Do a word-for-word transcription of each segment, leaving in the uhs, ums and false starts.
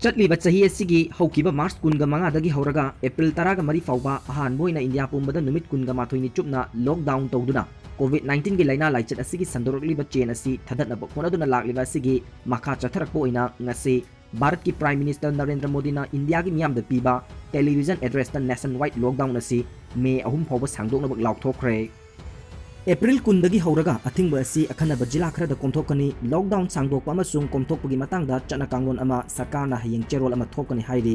ꯆꯠꯂꯤꯕ ꯆꯍꯤ ꯑꯁꯤꯒꯤ ꯍꯧꯈꯤꯕ ꯃꯥꯔꯆ ꯀꯨꯟꯒ ꯃꯉꯥꯗꯒꯤ ꯍꯧꯔꯒ ꯑꯦꯄ꯭ꯔꯤꯜ ꯇꯔꯥꯒ ꯃꯔꯤ ꯐꯥꯎꯕ ꯑꯍꯥꯟꯕ ꯑꯣꯏꯅ ꯏꯟꯗꯤꯌꯥ ꯄꯨꯝꯕꯗ ꯅꯨꯃꯤꯠ ꯀꯨꯟꯒ ꯃꯥꯊꯣꯏꯅꯤ ꯆꯨꯞꯅ ꯂꯣꯛꯗꯥꯎꯟ ꯇꯧꯗꯨꯅ ꯀꯣꯚꯤꯗ ꯅꯥꯏꯟꯇꯤꯟꯒꯤ ꯂꯥꯏꯅꯥ ꯂꯥꯏꯆꯠ ꯑꯁꯤꯒꯤ ꯁꯟꯗꯣꯔꯛꯂꯤꯕ ꯆꯦꯟ ꯑꯁꯤ ꯊꯗꯠꯅꯕ ꯍꯣꯠꯅꯗꯨꯅ ꯂꯥꯛꯂꯤꯕ ꯑꯁꯤꯒꯤ ꯃꯈꯥ ꯆꯠꯊꯔꯛꯄ ꯑꯣꯏꯅ ꯉꯁꯤ ꯚꯥꯔꯠꯀꯤ ꯄ꯭ꯔꯥꯏꯝ ꯃꯤꯅꯤꯁꯇꯔ ꯅꯔꯦꯟꯗ꯭ꯔ ꯃꯣꯗꯤꯅ ꯏꯟꯗꯤꯌꯥꯒꯤ ꯃꯤꯌꯥꯝꯗ ꯄꯤꯕ ꯇꯦꯂꯤꯚꯤꯖꯟ ꯑꯦꯗ꯭ꯔꯦꯁꯇ ꯅꯦꯁꯟ ꯋꯥꯏꯗ ꯂꯣꯛꯗꯥꯎꯟ ꯑꯁꯤ ꯃꯦ ꯑꯍꯨꯝ ꯐꯥꯎꯕ ꯁꯥꯡꯗꯣꯛꯅꯕ ꯂꯥꯎꯊꯣꯛꯈ꯭ꯔꯦ꯫ ꯑꯦꯄ꯭ꯔꯤꯜ ꯀꯨꯟꯗꯒꯤ ꯍꯧꯔꯒ ꯑꯊꯤꯡꯕ ꯑꯁꯤ ꯑꯈꯟꯅꯕ ꯖꯤꯂꯥ ꯈꯔꯗ ꯀꯣꯝꯊꯣꯛꯀꯅꯤ꯫ ꯂꯣꯛꯗꯥꯎꯟ ꯁꯥꯡꯗꯣꯛꯄ ꯑꯃꯁꯨꯡ ꯀꯣꯝꯊꯣꯛꯄꯒꯤ ꯃꯇꯥꯡꯗ ꯆꯠꯅ ꯀꯥꯡꯂꯣꯟ ꯑꯃ ꯁꯔꯀꯥꯔꯅ ꯍꯌꯦꯡ ꯆꯦꯔꯣꯜ ꯑꯃ ꯊꯣꯛꯀꯅꯤ ꯍꯥꯏꯔꯤ꯫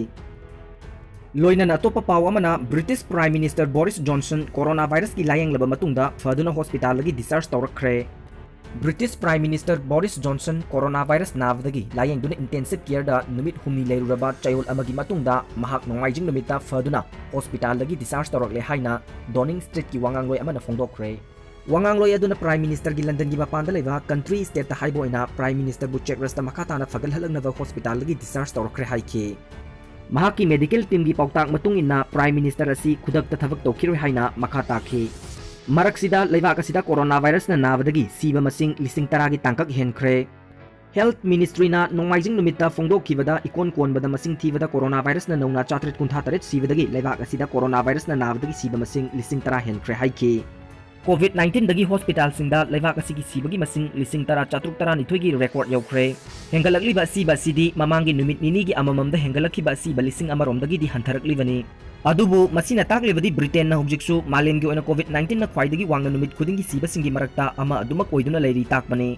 ꯂꯣꯏꯅꯅ ꯑꯇꯣꯞꯄ ꯄꯥꯎ ꯑꯃꯅ, British prime minister Boris Johnson corona ꯚꯥꯏꯔꯁꯀꯤ ꯂꯥꯌꯦꯡꯂꯕ ꯃꯇꯨꯡꯗ ꯐꯗꯨꯅ ꯍꯣꯁꯄꯤꯇꯥꯜꯗꯒꯤ ꯗꯤꯁꯆꯥꯔꯖ ꯇꯧꯔꯛꯈ꯭ꯔꯦ꯫ British prime minister Boris Johnson corona virus ꯅꯥꯕꯗꯒꯤ ꯂꯥꯌꯦꯡꯗꯨꯅ ꯏꯟꯇꯦꯟꯁꯤꯚ ꯀꯦꯌꯔꯗ ꯅꯨꯃꯤꯠ ꯍꯨꯝꯅꯤ ꯂꯩꯔꯨꯔꯕ ꯆꯌꯣꯜ ꯑꯃꯒꯤ ꯃꯇꯨꯡꯗ ꯃꯍꯥꯛ ꯅꯣꯡꯃꯥꯏꯖꯤꯡ ꯅꯨꯃꯤꯠꯇ ꯐꯗꯨꯅ ꯍꯣꯁꯄꯤꯇꯥꯜꯗꯒꯤ ꯗꯤꯁꯆꯥꯔꯖ ꯇꯧꯔꯛꯂꯦ ꯍꯥꯏꯅ ꯗꯣꯅꯤꯡ ꯁ꯭ꯇ꯭ꯔꯤꯠꯀꯤ ꯋꯥꯉꯥꯡꯂꯣꯏ ꯑꯃꯅ ꯐꯣꯡꯗꯣꯛꯈ꯭ꯔꯦ꯫ ꯋꯥꯉꯥꯡꯂꯣꯏ ꯑꯗꯨꯅ ꯄ꯭ꯔꯥꯏꯝ ꯃꯤꯅꯤꯁꯇꯔꯒꯤ ꯂꯟꯗꯟꯒꯤ ꯃꯄꯥꯟꯗ ꯂꯩꯕ ꯀꯟꯇ꯭ꯔꯤ ꯁ꯭ꯇꯦꯠꯇ ꯍꯥꯏꯕ ꯑꯣꯏꯅ ꯄ꯭ꯔꯥꯏꯝ ꯃꯤꯅꯤꯁꯇꯔꯕꯨ ꯆꯦꯛ ꯔꯦꯁꯇ ꯃꯈꯥ ꯇꯥꯅ ꯐꯒꯠꯍꯜꯂꯛꯅꯕ ꯍꯣꯁꯄꯤꯇꯥꯜꯗꯒꯤ ꯗꯤꯁꯆꯥꯔꯖ ꯇꯧꯔꯛꯈ꯭ꯔꯦ ꯍꯥꯏꯈꯤ꯫ ꯃꯍꯥꯛꯀꯤ ꯃꯦꯗꯤꯀꯦꯜ ꯇꯤꯝꯒꯤ ꯄꯥꯎꯇꯥꯛ ꯃꯇꯨꯡ ꯏꯟꯅ ꯄ꯭ꯔꯥꯏꯝ ꯃꯤꯅꯤꯁꯇꯔ ꯑꯁꯤ ꯈꯨꯗꯛꯇ ꯊꯕꯛ ꯇꯧꯈꯤꯔꯣꯏ ꯍꯥꯏꯅ ꯃꯈꯥ ꯇꯥꯈꯤ꯫ ꯃꯔꯛꯁꯤꯗ ꯂꯩꯕꯥꯛ ꯑꯁꯤꯗ ꯀꯣꯔꯣꯅꯥ ꯚꯥꯏꯔꯁꯅ ꯅꯥꯕꯗꯒꯤ ꯁꯤꯕ ꯃꯁꯤꯡ ꯂꯤꯁꯤꯡ ꯇꯔꯥꯒꯤ ꯇꯥꯡꯀꯛ ꯍꯦꯟꯈ꯭ꯔꯦ꯫ ꯍꯦꯜꯊ ꯃꯤꯅꯤꯁꯇ꯭ꯔꯤꯅ ꯅꯣꯡꯃꯥꯏꯖꯤꯡ ꯅꯨꯃꯤꯠꯇ ꯐꯣꯡꯗꯣꯛꯈꯤꯕꯗ ꯏꯀꯣꯟ ꯀꯣꯟꯕꯗ ꯃꯁꯤꯡ ꯊꯤꯕꯗ ꯀꯣꯔꯣꯅꯥ ꯚꯥꯏꯔꯁꯅ ꯅꯧꯅ ꯆꯥꯇ꯭ꯔꯦꯠ ꯀꯨꯟꯊ꯭ꯔꯥ ꯇꯔꯦꯠ ꯁꯤꯕꯗꯒꯤ ꯂꯩꯕꯥꯛ ꯑꯁꯤꯗ ꯀꯣꯔꯣꯅꯥ ꯚꯥꯏꯔꯁꯅ ꯅꯥꯕꯗꯒꯤ ꯁꯤꯕ ꯃꯁꯤꯡ ꯂꯤꯁꯤꯡ ꯇꯔꯥ ꯍꯦꯟꯈ꯭ꯔꯦ ꯍꯥꯏꯈꯤ꯫ ꯀꯣꯚꯤꯗ ꯅꯥꯏꯟꯇꯤꯟꯗꯒꯤ ꯍꯣꯁꯄꯤꯇꯥꯜꯁꯤꯡꯗ ꯂꯩꯕꯥꯛ ꯑꯁꯤꯒꯤ ꯁꯤꯕꯒꯤ ꯃꯁꯤꯡ ꯂꯤꯁꯤꯡ ꯇꯔꯥ ꯆꯥꯇ꯭ꯔꯨꯛ ꯇꯔꯥꯅꯤꯊꯣꯏꯒꯤ ꯔꯦꯀꯣꯔꯗ ꯌꯧꯈ꯭ꯔꯦ꯫ ꯍꯦꯟꯒꯠꯂꯛꯂꯤꯕ ꯑꯁꯤꯕ ꯑꯁꯤꯗꯤ ꯃꯃꯥꯡꯒꯤ ꯅꯨꯃꯤꯠ ꯅꯤꯅꯤꯒꯤ ꯑꯃꯃꯝꯗ ꯍꯦꯟꯒꯠꯂꯛꯈꯤꯕ ꯑꯁꯤꯕ ꯂꯤꯁꯤꯡ ꯑꯃꯔꯣꯝꯗꯒꯤꯗꯤ ꯍꯟꯊꯔꯛꯂꯤꯕꯅꯤ꯫ ꯑꯗꯨꯕꯨ ꯃꯁꯤꯅ ꯇꯥꯛꯂꯤꯕꯗꯤ ꯕ꯭ꯔꯤꯇꯦꯟꯅ ꯍꯧꯖꯤꯛꯁꯨ ꯃꯥꯂꯦꯝꯒꯤ ꯑꯣꯏꯅ ꯀꯣꯚꯤꯗ ꯅꯥꯏꯟꯇꯤꯟꯅ ꯈ꯭ꯋꯥꯏꯗꯒꯤ ꯋꯥꯡꯅ ꯅꯨꯃꯤꯠ ꯈꯨꯗꯤꯡꯒꯤ ꯁꯤꯕꯁꯤꯡꯒꯤ ꯃꯔꯛꯇ ꯑꯃ ꯑꯗꯨꯃꯛ ꯑꯣꯏꯗꯨꯅ ꯂꯩꯔꯤ ꯇꯥꯛꯄꯅꯤ꯫